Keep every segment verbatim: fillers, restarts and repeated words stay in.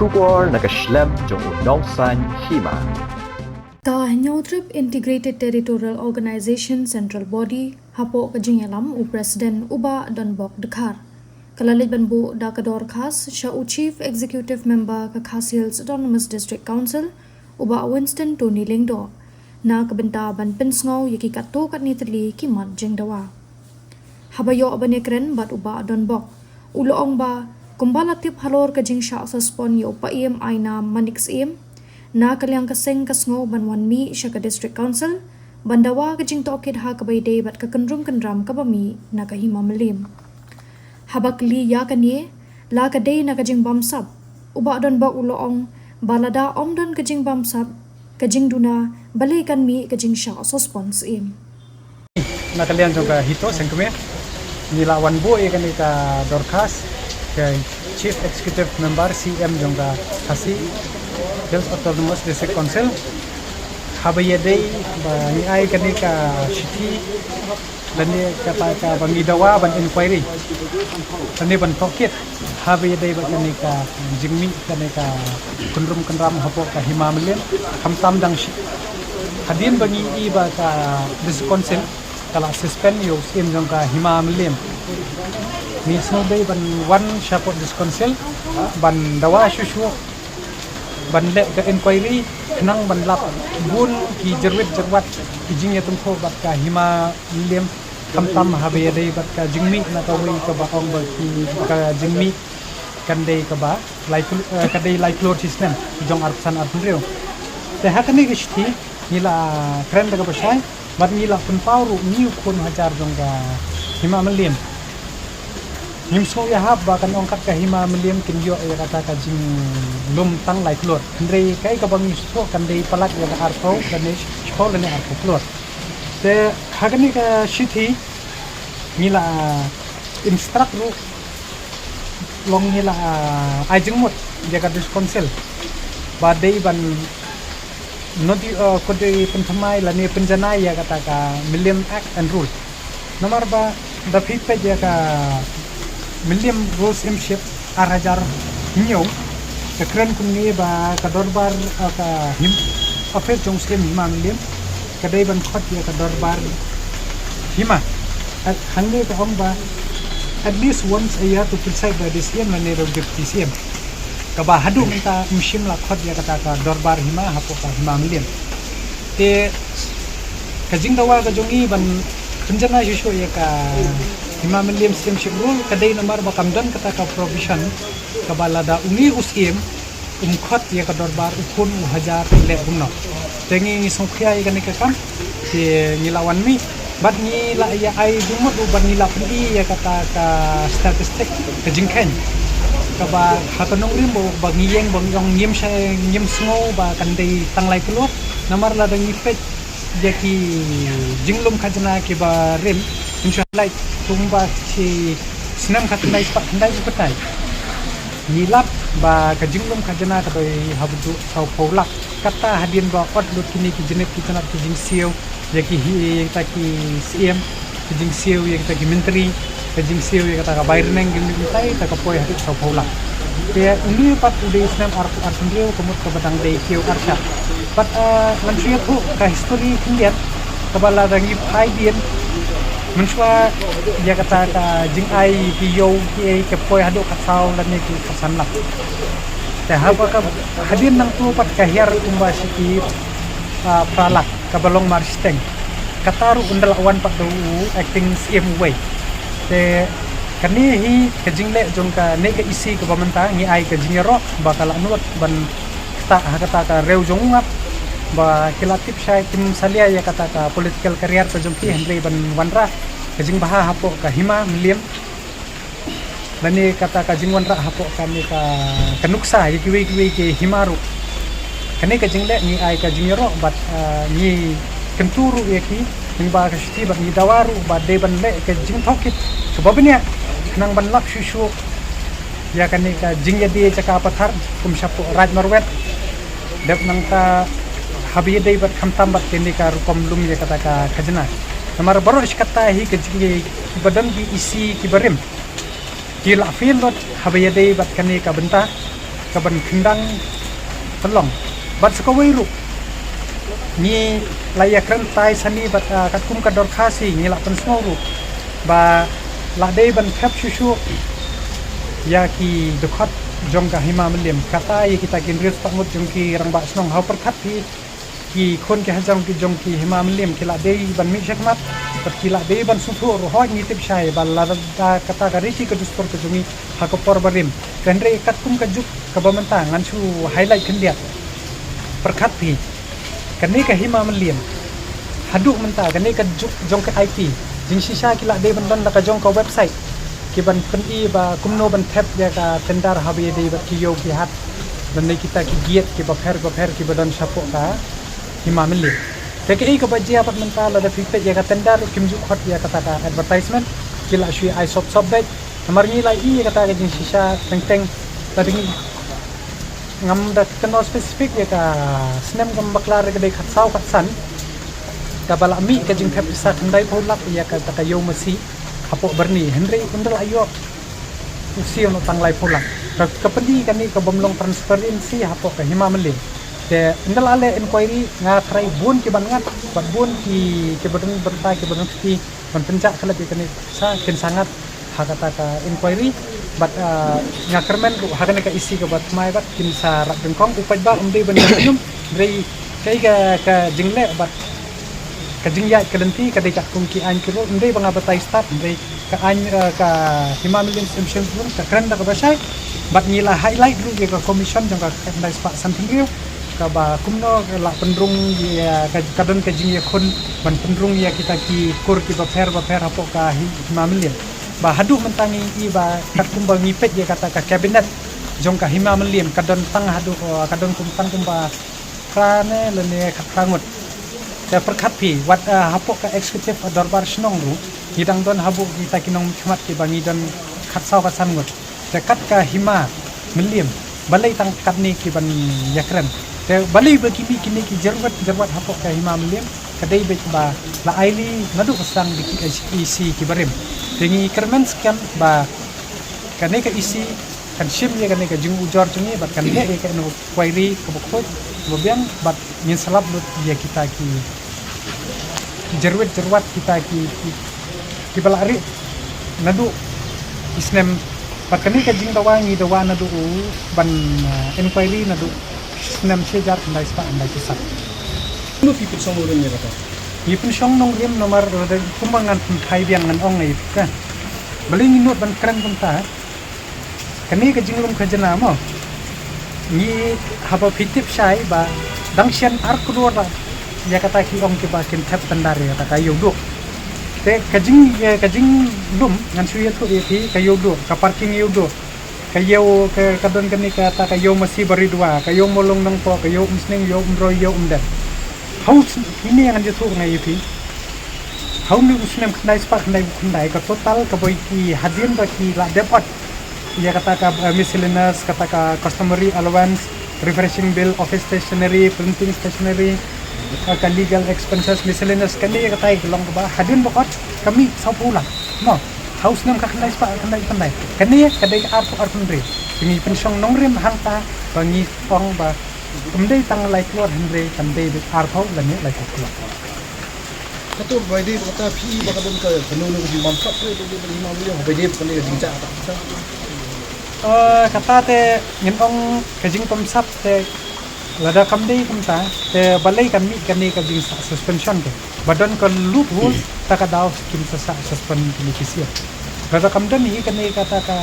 Khubor na ka shlem jong u nongsaiñ hima. Ka Hynñiewtrep Integrated Territorial Organization Central Body, hapoh ka jingïalam u President u Bah Donbok Dkhar, ka la leit ban buh da ka dorkhas sha u Chief Executive Member ka Khasi Hills Autonomous District Council, u Bah Winston Tony Lyngdoh, na ka bynta ban pynsngew ïa ki katto katne tylli ki mat jingdawa. Haba ïoh ban ïakren bad u Bah Donbok, u la ong ba kumba la tip halor ka jingshah suspend ïa u Paiem Ainam Manik Syiem, na ka liang ka seng ka sngew ban wan mih sha ka District Council ban dawa ka jingtohkit ha kaba ïadei bad ka kynrum kynram kaba mih na ka Hima Mylliem. Haba kylli ïa kane, la ka dei na ka jingbamsap, u Bah Donbok u la ong ba lada ym don ka jingbamsap, ka jingduna, balei kan mih ka jingshah suspend syiem. Na ka liang jong ka HITO Sengkmie, ngi la wan buh ïa kane ka dorkhas ka Chief Executive Member, C M jong ka Khasi Hills Autonomous District Council, haba ïadei ba ngi ai kane ka shithi lane kata kaba ngi dawa ban inquiry lane ban tohkit haba ïadei bad kane ka jingmih kane ka kynrum kynram hapoh ka Hima Mylliem, khamtam dang shi hadien ba ngi i ba ka District Council ka la suspend ïa u Syiem jong ka Hima Mylliem. Ngi sngewdei ban wan shapoh District Council ban dawa shuh shuh, ban leh ka inquiry, khnang ban lap bun ki jyrwit jyrwat ki jingïatyngkhuh bad ka Hima Mylliem, khamtam haba ïadei bad ka jingmih na kawei kaba ong ba ki ka jingmih kan dei kaba lai kl-, eh, ka dei lai klur shisnem jong arphew san arphew hynriew. Te ha kane ka shithi ngi la kren da kaba shai bad ngi la pynpaw ruh ngi u khun hajar jong ka Hima Mylliem. Ngim sngew ïahap ba kan ong kat ka Hima Mylliem kin ïoh ïa kata ka jinglum tang lai klur. Hynrei kaei kaba ngi sngewthuh kan dei palat ïa ka arphew lane shiphew lane arphew klur. Te ha kane ka shithi ngi la instruct ruh, long ngi la ai jingmut ïa ka District Council ba dei ban nodi, eh, ko dei pynthymmai lane pynjanai ïa kata ka Mylliem Act and Rule. Namar ba da phi peit ïa ka Mylliem Rules Syiemship ar hajar hynñiew, ka kren kumne ba ka dorbar, eh, ka him, office jong Syiem Hima Mylliem ka dei ban khot ïa ka dorbar hima. At hangne ka ong ba at least once a year to preside by the Syiem lane the Deputy Syiem. Kaba haduh mynta ym shym la khot ïa kata ka dorbar hima hapoh ka Hima Mylliem. Te ka jingdawa ka jong ngi ban pynjanai shuh shuh ïa ka Hima Mylliem Syiemship Rule ka dei namar ba kam don kata ka provision kaba lada une u Syiem um khot ïa ka dorbar u khun u hajar leh kumno. Te ngi ngi sngewkhia ïa kane ka kam. Te ngi la wan mih bad ngi la ïa ai jingmut ruh bad ngi la pyni ïa kata ka statistic ka jingkheiñ kaba ha ka nongrim ba ngi ïeng ba ngi ong ngim shai ngim sngew ba kan dei tang lai klur. Namar lada ngi peit ïa ki jinglum khajna kiba rim, ngi shu highlight kumba shi snem khatkhyndai spah khyndai spah khyndai. Ngi lap ba ka jinglum khajna ka dei haduh sawphew lak. Kata hadien ba ot lut kine ki jingit ki jingit ki jingsiew ïa ki hi, ïa kita ki Syiem, ki jingsiew ïa kita ki myntri, ki jingsiew ïa kita ka bai rneng, ki mynta ka poi haduh sawphew lak. Te une pat u dei snem arphew arphew hynriew ka mut kaba dang dei kiew arshah. Pat, eh, ngan shu ïathuh ka history khyndiat kaba la dang ïa phai dien mynshuwa ïa kata ka jingai ki ïew ki ei ka poi haduh khatsaw lane ki khatsan lak. Te haba ka hadien nangtu pat ka hiar kumba shi ki, ah, phra lak kaba long marshiteng. Kata ruh ynda la wan pat da u acting Syiem uwei. Te kane hi ka jingleh jong kane ka E C kaba mynta ngi ai ka jingïaroh ba ka la nud ban ktah ha kata ka riew jong u ngap ba ki la tip shai kim salia ïa kata ka political career ka jong ki hynrei ban wanrah ka jingbha hapoh ka Hima Mylliem. Lane kata ka jingwanrah hapoh kane ka, ka nuksa ïa kiwei kiwei ki hima ruh. Kane ka jingleh ngi ai ka jingïaroh bad, ah, ngi kyntu ruh ïa ki, ngi ba ka shithi bad ngi dawa ruh ba dei ban leh ka jingtohkit kaba bniah khnang ban lap shuh shuh ïa kane ka jingïadie jaka pathar kum shapoh Raid Marwet. Dep nangta haba ïadei bad khamtam bad kane ka rukom lum ïa kata ka khajna. Namar baroh shi katta hi ka jing, kiba don ki E C kiba rim ki la fail lut haba ïadei bad kane ka bynta. ka ban kyndang tylong. Bad sa kawei ruh ngi la ïa kren tai sani bad, ah, katkum ka dorkhas hi ngi la pynsngew ruh ba la dei ban thep shuh shuh ïa ki dkhot jong ka Hima Mylliem, kata ïa kita ki hynriew spah ngut jong ki rangbah shnong. Ha u pyrkhat phi ki khun ki hajrong ki jong ki Hima Mylliem ki la dei ban mih shakhmat bad ki la dei ban sngewthuh ruh. Hooid, ngi tip shai ba lada kata ka riti ka dustur ka jong ngi ha ka por barim, hynrei katkum ka juk kaba mynta ngan shu highlight khyndiat. Pyrkhat phi, kane ka Hima Mylliem haduh mynta, kane ka juk jong ka I T, jingshisha ki la dei ban don la ka jong ka website, ki ban pyni ba kumno ban thep ïa ka tender haba ïadei bad ki ïew ki hat lane kita ki gate kiba pher bapher kiba don shapoh ka Hima Mylliem. Te kaei kaba jia pat mynta, lada phi peit ïa ka tender ruh kim ju khot ïa kata ka advertisement, ki la shu ai sop sop beit. Namar ngi la ïohi ïa kata ka jingshisha teng teng, lada ngi, ngam da kynnoh specific ïa ka snem kaba bakla, ka dei khatsaw khatsan kaba la mih ka jingthep pisa khyndai phew lak ïa kata ka ïew masi hapoh Byrni, hynrei ynda la ïoh u siew noh tang lai phew lak. Ka, ka pyni kane ka bym long transparency hapoh ka Hima Mylliem. Te ynda la leh inquiry, nga tharai bun ki ban ngat bad bun ki, kiba don bynta, kiba don kti ban pynjah khlem ïa kane ka pisa kin sa ngat ha kata ka inquiry. Bad, ah, nga kyrmen ruh ha kane ka E C kaba thymmai bad kin sa rap nyngkong. U paidbah um dei ban ïa kynnoh, hynrei kaei ka, ka jingleh bad ka jingïaid ka lynti ka dei katkum ki aiñ ki rule, ym dei ba nga batai stad, ym dei ka aiñ, eh, ka Hima Mylliem Exemption Rule ka kren da kaba shai. Bad ngi la highlight ruh ïa ka commission jong ka khyndai spah san phew hynriew, kaba kumno ka la pynrung ïa ka, ka don ka jingïakhun ban pynrung ïa kita ki kur kiba pher bapher hapoh ka Hi-, Hima Mylliem. Ba haduh mynta ngi i ba katkum ba ngi peit ïa kata ka cabinet jong ka Hima Mylliem ka don tang haduh, eh, ka don kum tang kumba phra ne lane khatphra ngut. Te pyrkhat phi, wat, ah, hapoh ka executive, ah, dorbar shnong ruh ngi dang don hapoh kita ki nongmihkhmat kiba ngi don khatsaw khatsan ngut. Te kat ka Hima Mylliem, balei tang katne ki ban ïakren? Te balei ba ki mih kine ki jyrwat jyrwat hapoh ka Hima Mylliem? Ka dei beit ba la ailad naduh ka sdang da ki E C kiba rim. Te ngi kyrmen skhem ba kane ka E C kan shim ïa kane ka jingujor jong ngi bad kan leh ïa kane ka inquiry kaba khuid kaba biang bad ngin sa lap lut ïa kita ki, ki jyrwat jyrwat, kita ki, ki, kiba la rieh naduh ki snem. Bad kane ka jingdawa ngi dawa naduh u ban, ah, inquiry naduh snem shi hajar khyndai spah khyndai phew san. Kumno phi pynshong nongrim ïa kata? Ngi pynshong nongrim namar lada kumba ngan pynphai biang ngan ong ïa phi, ka, balei ngi nud ban kren kumta? Kane ka jinglum khajna mo, ngi, haba phi tip shai ba dang shen ar klur la ïa kata ki ong kiba kin thep tender ïa kata ka ïewduh. Te ka jing, ka jinglum ngan shu ïathuh ïa phi, ka ïewduh, ka parking ïewduh, ka ïew, ka, ka don kane kata ka ïew masi Baridua, ka ïew Mawlong Nongpoh, ka ïew Umsning, ïew Umroi, ïew Umden. Ha u sn-, ine ngan ïathuh nga ïa phi. Ha une u snem khyndai spah khyndai phew khyndai, ka total kaba ki hadien ba ki la dep ot ïa kata ka, eh, miscellaneous, kata ka customary allowance, refreshing bill, office stationery, printing stationery, eh, ka legal expenses, miscellaneous, kane ïa kata ka long kaba hadien ba ot ka mih saw phew lak. Mo, ha u snem ka khyndai spah khyndai phew khyndai. Kane ka dei ka ar phew ar phew hynriew. Te ngi pynshong nongrim hangta ba ngi ong ba ym dei tang lai klur hynrei kan dei beit ar phew lane lai phew klur. Kato ba dei ba kata phi ba ka don ka, kano kano ka jingbamsap re ba dei ba dei ma ba dei ba dei ba ka dei ka jingjah kata. Eh, kata te ngin ong ka jingbamsap te lada kam dei kumta te balei kan mih kane ka jingsah suspension te. Ba don ka loophole ta ka daw kim sa sah suspend kine ki sien. Lada kam don hi kane kata ka,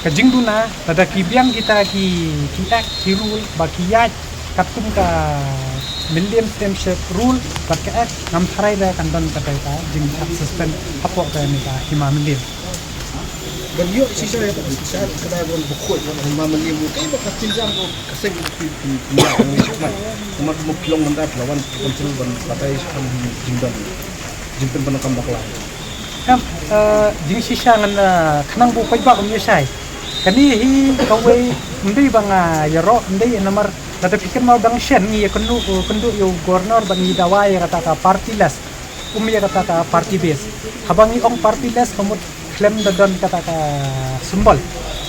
ka jingduna, lada ki biang kita ki, ki act, ki rule ba ki ïaid katkum ka Mylliem Stewardship Rule bad ka act, ngam tharai da kan don kata ka jingshah suspend hapoh kane ka Hima Mylliem. Ban ïoh shisha ïa ka, shisha ka dei ban bukhuid ban Hima Mylliem, kaei ba ka kynjang ko ka seng ko phi phi phi ïa ka ngi shakmat. Namar mo phi long mynta phi la wan council ban batai shakmat jingdon jingpyndonkam bakla. Em, eh, jingshisha ngan, eh, khnang ba u paidbah um ïoh shai. Kane hi kawei ym dei ba nga ïaroh, ym dei, namar lada phi kynmaw dang shen ngi ïakynduh, kynduh ïa u Governor bad ngi dawa ïa kata ka party list. Um ïa kata ka party base. Haba ngi ong party list ka mut khlem da don kata ka symbol.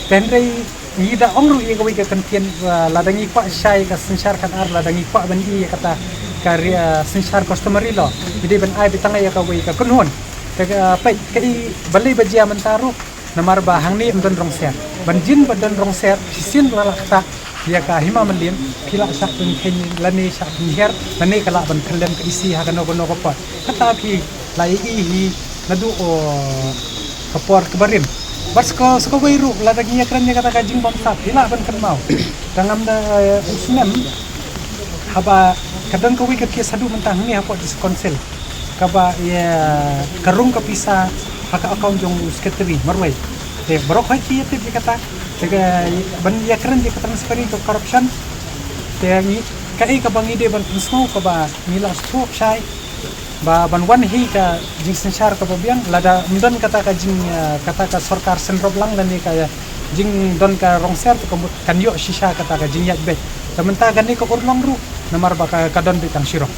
Te hynrei Ngi da ong ruh ïa kawei ka kyntien, uh, lada ngi kwah shai ka synshar khadar, lada ngi kwah ban ïa kata ka ri-, uh, synshar customary law, ngi dei ban ai beit tang ïa kawei ka kynhun. Te ka, uh, peit kaei balei ba jia mynta ruh, namar ba hangne ym don rong ser. Ban jin ba don rong ser, shisien ba la kata ïa ka Hima Mylliem, phi lah shah pynkheiñ lane shah pynhiar, lane ka lah ban kyllem ka isi ha kano kano ka por. Kata phi la ïohi hi naduh, oh, ka por kaba rim. Bad sa ka, sa kawei ruh, lada ngi ïakren ïa kata ka jingbamsap, phi lah ban kynmaw. Ka ngam da, eh, u snem, haba ka don kawei ka case haduh mynta hangne hapoh District Council, kaba ïa ka rung ka pisa ha ka account jong u secretary marwei. Te baroh hi ki ïa tip ïa kata. Te ka ban ïakren ïa ka transparency, ka corruption, te ngi, kaei kaba ngi dei ban pynsngew, kaba ngi la sngewthuh shai ba ban wan hi ka jingsynshar kaba biang, lada ym don kata ka jing, eh, kata ka sorkar sngewbha lang lane ka jingdon ka rong ser, te ka mut kan ïoh shisha kata ka jingïaid beit. Te mynta kane ka urlong ruh, namar ba ka, ka don beit tang shirong.